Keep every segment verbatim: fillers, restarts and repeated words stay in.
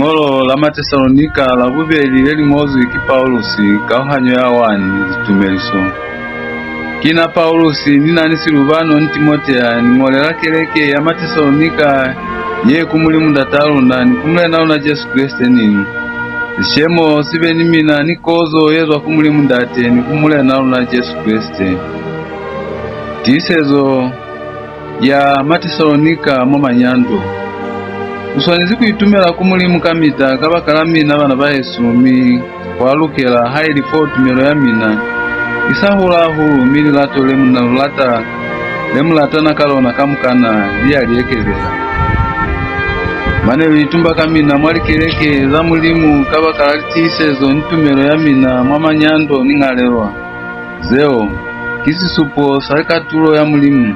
Liñolo la Matesalonika la bubeli le li ñozwi ki Paulusi, kauhanyo ya one, litumeliso. Ki na Paulusi, ni na ni Silubano ni Timotea, ni ñolela keleke ya Matesalonika ye ku Mulimu Ndataa luna ni ku Mulenaa luna Jesu Kreste, ni sishemo si be ni mina, ni kozo ye zwa ku Mulimu Ndate ni ku Mulenaa luna Jesu Kreste. Tiisezo ya Matesalonika mwa manyando. U swanezi ku itumela ku Mulimu kamita kabakala mina, bana bahesu, mi kwa lukela, haili fo tumelo ya mina i sa hula hahulu, mi lilato le mu na lu lata, le mu latana ka lona kamukana, li ya li ekezeha. Mane lu itumba ka mina mwa likeleke za Mulimu kabakala litiisezo ni tumelo ya mina mwa manyando ni ñalelwa. Zeo ki sisupo sa katulo ya Mulimu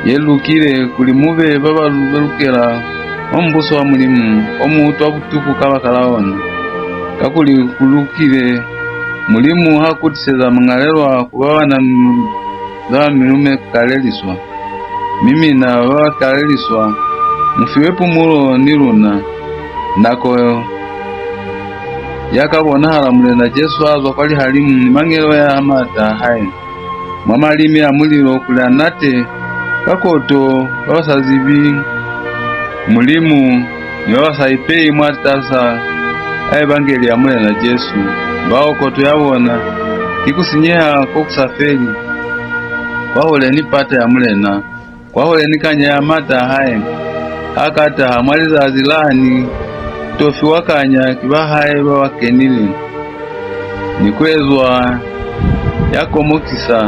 ye lukile, kuli mu be ba ba lu-, lukela mwa Mubuso wa Mulimu, o mu utwa butuku kabakala ona. Kakuli ku lukile, Mulimu ha kutiseza muñalelwa ku ba ba na m-, ba ba milume ku kaleliswa. Mi mina ba ba kaleliswa, mu fiwe pumulo ni luna, nako ya ka bonahala Mulena Jesu a zwa kwa lihalimu ni mangeloi a maata a hae mwa malimi a mulilo, kuli a nate ka koto ba ba sa zibi Mulimu ni ba ba sa ipeyi mwatas'a Evangeli ya Mulena Jesu, bao koto ya bona ki ku sinyeha ko ku sa feli kwahule ni pata ya Mulena, kwahule ni kanya ya maata a hae, ha ka taha mwa lizazi lani, ku to fiwa kanya ki ba hae ba ba kenile, ni ku ezwa ya komokisa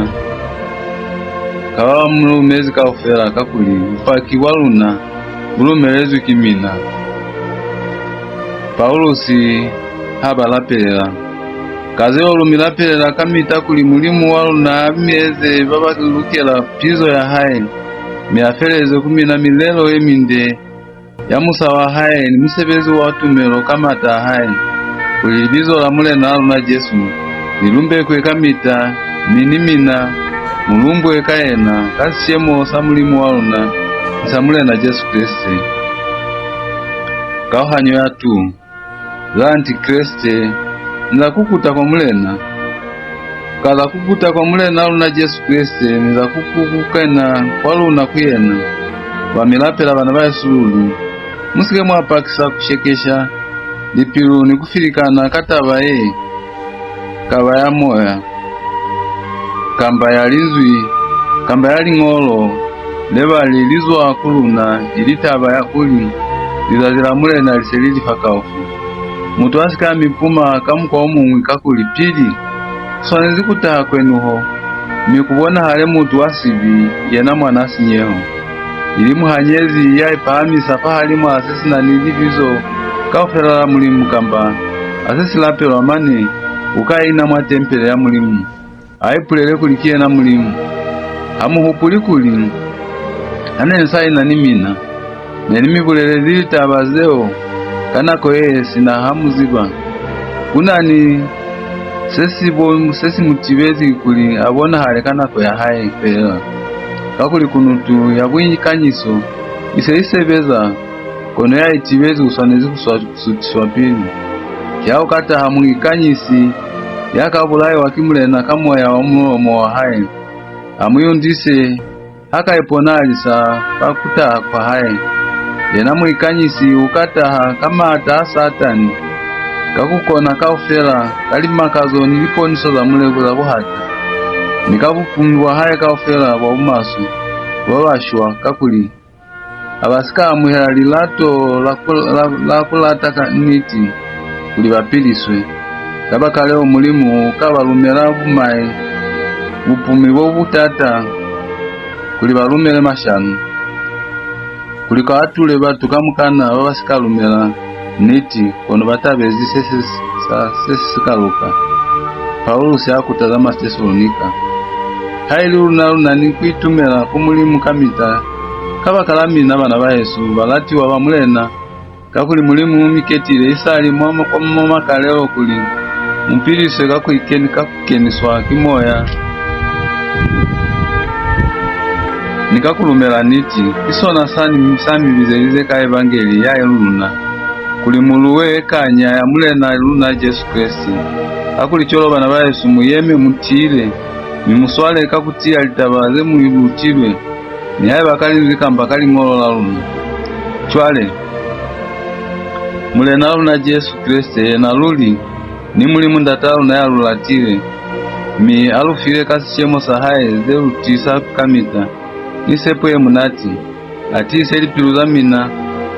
ka ba ba mu lumezi kaufela, kakuli bupaki bwa luna bu lumelezwi ki mina. Paulusi ha ba lapelela. Ka zeo lu mi lapelela kamita kuli Mulimu wa luna a mi eze ba ba lukela pizo ya hae, mi a feleze ku mina milelo ye minde ya musa wa hae ni musebezi wa tumelo ka maata a hae, kuli libizo la Mulenaa luna Jesu li lumbekwe kamita, mi ni mina mu lumbwe ka yena, ka sishemo sa Mulimu wa luna ni sa Mulena Jesu Kreste. Kauhanyo ya two. Za Antikreste ni za ku kuta kwa Mulena. Ka za ku kuta kwa Mulenaa luna Jesu Kreste ni za ku, ku, ku kena kwa luna ku yena, ba mi lapela, bana bahesu luli. Mu si ke mwa pakisa ku shekesha lipilu ni ku filikana ka taba ye, kaba ya moya, kamba ya linzwi, kamba ya liñolo, le ba li li zwa ku luna, ili taba ya kuli lizazi la Mulena li se li li fakaufi. Mutu a si ka mi puma ka mukwa o muñwi, kakuli pili ku swanezi ku taha kwenuho, mi ku bonahale mutu wa sibi, yena mwan'a sinyeho, ili muhanyezi ya ipahamisa fahalimw'a se si na ni libizo kaufela la Mulimu kamba a se si lapelwa, mane u ka ina mwa tempele ya Mulimu, a ipulele kuli ki yena Mulimu. Ha mu hupuli kuli ha ne ni sa ina ni mina, ne ni mi bulelezi litaba zeo ka nako ye, sina ha mu ziba ku na ni se si bo-, se si mu tibezi kuli a bonahale ka nako ya hae feela? Kakuli kunutu ya buikanyiso i se i sebeza, kono ya i tibezi u swanezi ku swa-, ku sutiswa pili. Ki ha u ka taha muikanyisi ya ka bulaiwa ki Mulena ka moya wa mulomo wa hae, a mu yundise ha ka iponahalisa fa ku taha kwa hae. Yena muikanyisi u ka taha ka maata a Satani, ka ku kona kaufela, ka limakazo ni liponiso za muleko za buhata, ni ka bupumi bwa hae kaufela bwa bumaswe, bwa bashwa, kakuli ha ba si ka amuhela lilato la ku, la, la ku lata ka niti kuli ba piliswe. Kabakaleo, Mulimu u ka ba lumela bumai, bupumi bo bu taata, kuli ba lumele mashano, kuli ku atule batu kamukana ba ba si ka lumela niti, kono ba tabezi se, se, sa, se si si ka luka. Paulusi a kuta za Matesalonika. Haili luna lu na ni ku itumela ku Mulimu kamita, kabakala mina, bana bahesu, balatiwa ba Mulena, kakuli Mulimu u mi ketile isali mwa, mwa, mwa makalelo kuli mu piliswe ka ku ikeni-, ka ku keniswa ki Moya ni ka ku lumela niti, ki sona sa ni, sa mi bizelize ka Evangeli ya luna. kuli mu luwe kanya ya Mulenaa luna Jesu Kreste. Hakulicwalo, bana bahesu, mu yeme mu tiile, mi mu swale ka ku tiya litaba ze mu lutilwe, nihaiba ka linzwi kamba ka liñolo la luna. Cwale, Mulenaa luna Jesu Kreste, yena luli, ni Mulimu Ndataa luna ya lu latile, mi a lu file ka sishemo sa hae ze lu tiisa kamita, ni sepo ye munati, a tiise lipilu za mina,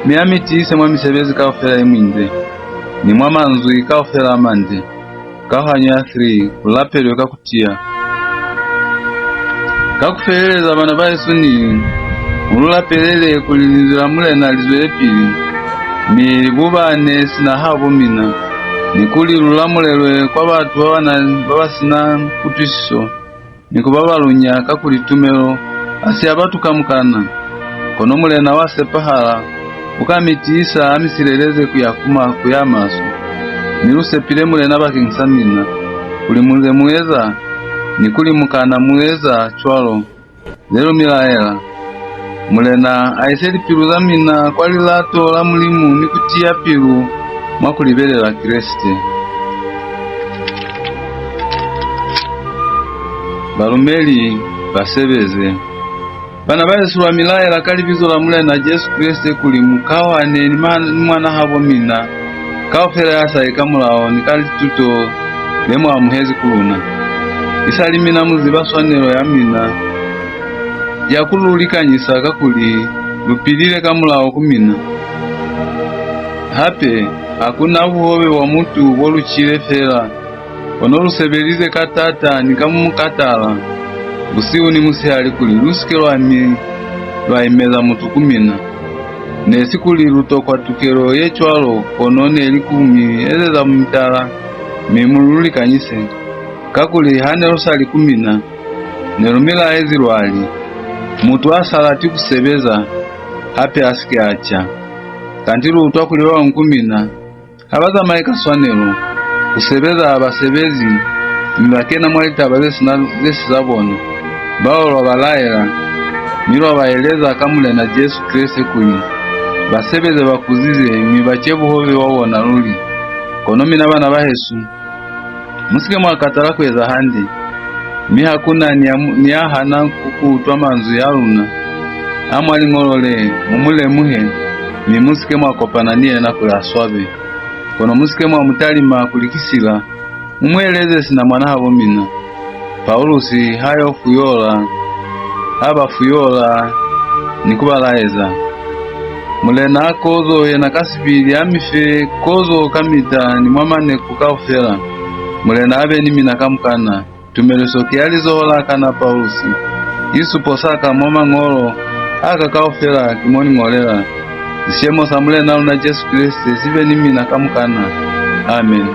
mi a mi tiise mwa misebezi kaufela ye minde, ni mwa manzwi kaufela a mande. Kauhanyo ya three, ku lapelwe ka ku tiya. Ka ku feleleza, bana bahesu, ni mu lu lapelele kuli linzwi la Mulena li zwelepili, mi li bubane sina habo mina, ni kuli lu lamulelwe kwa batu ba ba na, ba ba si na kutwisiso, ni ku ba ba lunya, kakuli tumelo ha si ya batu kamukana. Kono Mulena wa sepahala, u ka mi tiisa, a mi sileleze ku ya ku ma, ku ya maswe. Mi lu sepile Mulena bakeñisa mina, kuli mu nze mu eza, ni kuli mu kana mu eza cwalo ze lu mi laela. Mulena a ise lipilu za mina kwa lilato la Mulimu ni ku tiya pilu mwa ku libelela Kreste. Balumeli ba sebeze. Bana bahesu, lwa mi laela ka Libizo la Mulena Jesu Kreste kuli mu kauhane ni ma, ni mwanahabo mina kaufela ya sa yi ka mulao ni ka lituto le mu amuhezi ku luna. Isali mina mu ziba swanelo ya mina ya ku lu likanyisa, kakuli lu pilile ka mulao ku mina. Hape, ha ku na buhobe bwa mutu bo lu cile fela, kono lu sebelize ka taata ni ka mukatala, busihu ni musihali, kuli lu si ke lwa mi, lwa imeza mutu ku mina. Ne si kuli lu tokwa tukelo ye cwalo, kono ne li ku mi ezeza mutala, mi mu lu likanyise. Kakuli ha ne lu sa li ku mina, ne lu mi laezi lwa li, mutu a sa lati ku sebeza, hape a si ke a ca. Kanti lu utwa kuli ba bañwi ku mina ha ba zamayi ka swanelo, ku sebeza ha ba sebezi, mi ba kena mwa litaba ze si na, ze si za bona. Bao lwa ba laela, mi lwa ba eleza ka Mulena Jesu Kreste kuli ba sebeze ba kuzize, mi ba ce buhobe bwa bona luli. Kono mina, bana bahesu, mu si ke mwa katala ku eza hande, mi ha ku na ni ya, ni ya hana ku, ku utwa manzwi a luna a mwa liñolo le, mu mu lemuhe, mi mu si ke mwa kopana ni yena kuli a swabe. Kono mu si ke mwa mu talima kuli ki sila, mu mu eleze sina mwanahabo mina. Paulusi ha yo fuyola, ha ba fuyola ni ku ba laeza, Mulena a kozo, yena kasibili, a mi fe kozo kamita ni mwa maneku kaufela. Mulena a be ni mina kamukana. Tumeliso ki ya lizoho la ka na Paulusi. Ki sisupo sa ka mwa mañolo a ka kaufela, ki mo ni ñolela. Sishemo sa Mulenaa luna Jesu Kreste si be ni mina kamukana. Amen.